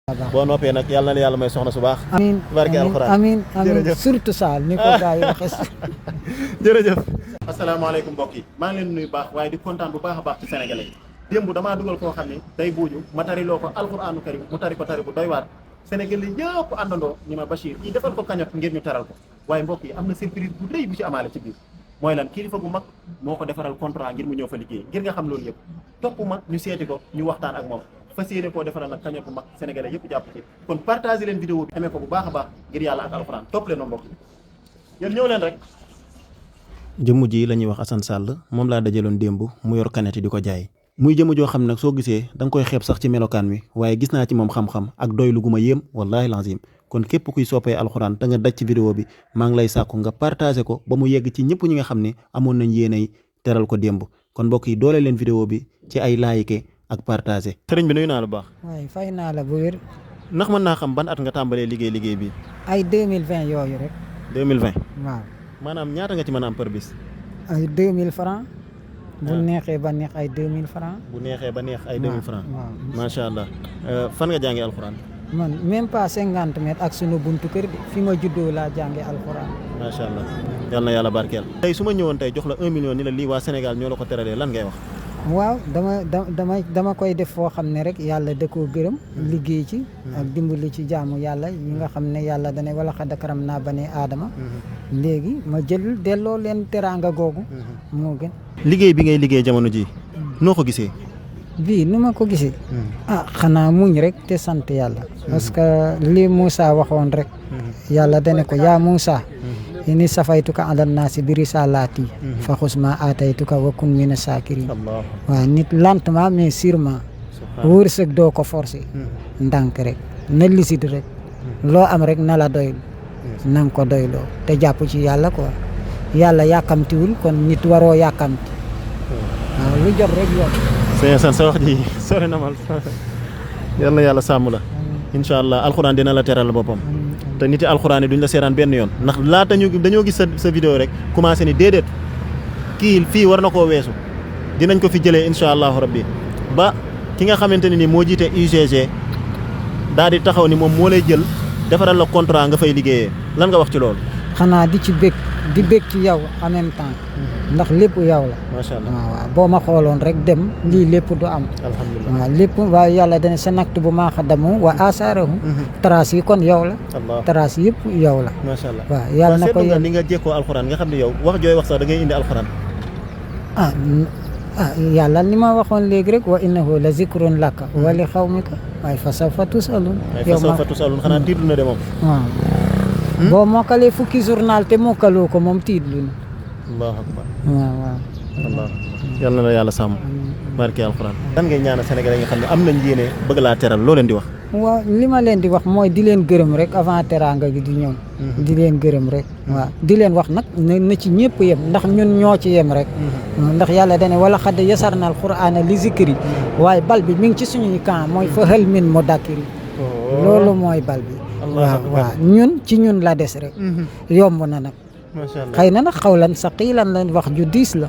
boo noppee nag yàlla na yàlla may soxna su baax. amiin barke alxuraan amiin amiin surtout Saal ni ko gars yi waxee. jërëjëf. asalaamaaleykum mbokk yi maa ngi leen nuyu baax waaye di kontaan bu baax a baax ci sénégalais yi démb damaa dugal koo xam ne day buuju ma tari loo ko alxuraanu karim mu tari ko tari bu doy waar sénégalais yëpp àndandoo ni ma Bachir kii defal ko kañot ngir ñu taral ko waaye mbokk yi am na surprise bu rëy bu ci amaale ci biir mooy lan kilifa gu mag moo ko defaral contrat ngir mu ñëw fa liggéey ngir nga xam loolu yëpp topp ma ñu seeti ko ñu waxtaan ak moom fas yéene koo defaral nag kañot bu mag sénégalais yëpp jàpp ci kon partagé leen vidéo bi amee ko bu baax a baax ngir yàlla ak alxuraan topp leen ma mbokk yi yéen ñëw leen rek. jëmm ji la ñuy wax Assane Sall moom laa dajaloon démb mu yor kaneti di ko jaay muy jëmm joo xam nag soo gisee da nga koy xeeb sax ci melokaan wi waaye gis naa ci moom xam-xam ak doylu gu ma yéem wallahi lazim kon képp kuy soppee alxuraan te nga daj ci vidéo bi maa ngi lay sàkku nga partagé ko ba mu yegg ci ñëpp ñi nga xam ne amoon nañ yéenay teral ko démb kon mbokk yi doole leen vidéo bi ci ay like ak partagé. sëriñ bi nuyu naa la bu baax. waaye fay naa la bu wér. ndax mën naa xam ban at nga tàmbalee liggéey bi. ay 2020 yooyu rek. 2020. waaw. maanaam ñaata nga ci mën a am par bis. ay 2000 francs bu neexee ba neex ay 2000 francs bu neexee ba neex ay 2000 francs waaw macha allah fan nga jàngee alxuraan. man même pas 50 mètres ak sunu buntu kër bi fi ma juddoo laa jàngee alxuraan. macha allah yal na yàlla barkeel. tey su ma ñëwoon tey jox la 1 million ni la lii waa Sénégal ñoo la ko teralee lan ngay wax. waaw dama koy def foo xam ne rek yàlla da koo gërëm liggéey ci ak dimbali ci jaamu yàlla yi nga xam ne yàlla dane wala xad karam naa bani aadama léegi ma jël delloo leen teraanga googu moo gën. liggéey bi ngay liggéey jamono ji noo ko gisee. bii nu ma ko gisee xanaa muñ rek te sant yàlla parce que li Moussa waxoon rek yàlla dane ko yaa Moussa ini safaytuka ala naasi bi risalaati fa xus ma aataytuka wa kun mina saakiriin waaw nit lentement mais sûrement wërsëg doo ko forcé ndànk rek na lisit rek loo am rek na la doylu na nga ko doyloo te jàpp ci yàlla quoi yàlla yàkkamtiwul kon nit waroo yàkkamti waaw lu jot rek yoon. sëñ Assane sa wax ji sori na ma yal na yàlla sàmm la incha allah alxuraan dina la teral boppam te nit yi alxuraan yi duñ la seetaan benn yoon ndax laata dañoo gis sa vidéo rek commencé ni déedéet kii fii war na koo weesu dinañ ko fi jëlee incha allahu rabbi ba ki nga xamante ne ni moo jiite UGG daal di taxaw ni moom moo lay jël defaral la contrat nga fay liggéeyee lan nga wax ci loolu. xanaa di bég ci yow en même temps ndax lépp yow la. macha allah waaw boo ma xooloon rek dem lii lépp du am. alhamdulilah waaw lépp waaw yàlla dana sa naktu bu maa xadamu wa asaarahu trace yi kon yow la. trace yëpp yow la. macha allah waaw yàlla na ko yéen ni nga jékkoo alxuraan nga xam ne yow wax jooy wax sax da ngay indi alxuraan. yàlla ni ma waxoon léegi rek wa innahu la zikrun laka wa li xawmika waaye fa sawfa tusalun. yow fa sawfa tusalun xanaa tiitlu na de moom. waaw. boo mokkalee fukki journal te mokkaloo ko moom tiitlu na. allahu akbar. waaw. allah yal na la yàlla sàmm. barke alxuraan. lan ngay ñaanal Sénégalais yi nga xam ne am nañ yéene bëgg laa teral loo leen di wax. waaw li ma leen di wax mooy di leen gërëm rek avant teraanga gi di ñëw. di leen gërëm rek. waaw di leen wax nag na ci ñëpp yem ndax ñun ñoo ci yem rek. ndax yàlla dane wala xad yasarna alqur'ana li zikri waaye bal bi mi ngi ci suñuy camp mooy fa hal min mudakkiri loolu mooy bal bi. waaw ñun ci ñun la des rek. yomb na nag. macha allah xëy na nag xawlan saqiilan la wax ju diis la.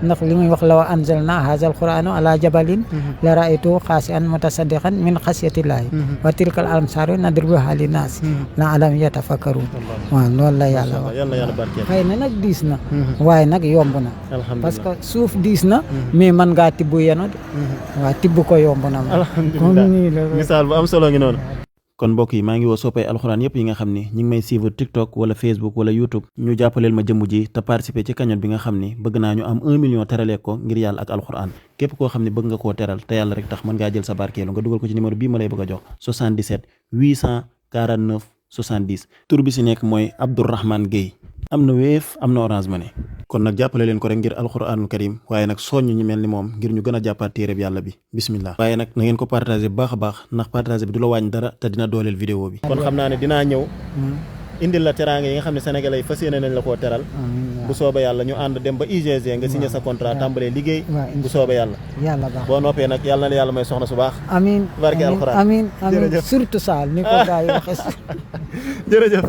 ndax li muy wax law anzalna haazal qur'aana ala jabalin la ra'aytuhu xaashi'an mutasaddiqan min xashyatillaahi wa tilkal amsaalu nadribuhaa linnaasi la'allahum yatafakkaruun. waaw loolu la yàlla wax. yal na yàlla barkeel. xëy na nag diis na. waaye nag yomb na. alhamdulilah parce que suuf diis na. mais mën ngaa tibb yeno de. waaw tibb ko yomb na ma. alhamdulilah misaal bu am solo ngi noonu. kon mbokk yi maa ngi woo soppay alxuraan yëpp yi nga xam ni ñi ngi may suivre TikTok wala Facebook wala YouTube ñu jàppaleel ma jëmm ji te participer ci cagnotte bi nga xam ni bëgg naa ñu am 1 million teralee ko ngir yàlla ak alxuraan képp koo xam ne bëgg nga koo teral te yàlla rek tax mën ngaa jël sa barkeelu nga dugal ko ci numéro bii ma lay bëgg a jox 77 849 70 tur bi si nekk mooy Abdourahmane Gueye am na Wave am na Orange Money kon nag jàppale leen ko rek ngir alxuraanul karim waaye nag soññ ñu mel ni moom ngir ñu gën a jàppaat téereb yàlla bi bismillah waaye nag na ngeen ko partagé bu baax a baax ndax partagé bi du la wàññi dara te dina dooleel vidéo bi kon xam naa ne dinaa ñëw indil la teraanga yi nga xam ne sénégalais yi fas yéene nañ la koo teral bu soobee yàlla ñu ànd dem ba UGG nga signé sa contrat tàmbalee liggéey bu soobee yàlla baax boo noppee nag yàlla na yàlla may soxna su baax amiin barke alxuraan amiin surtout Saal ni ko gars yi waxee jërëjëf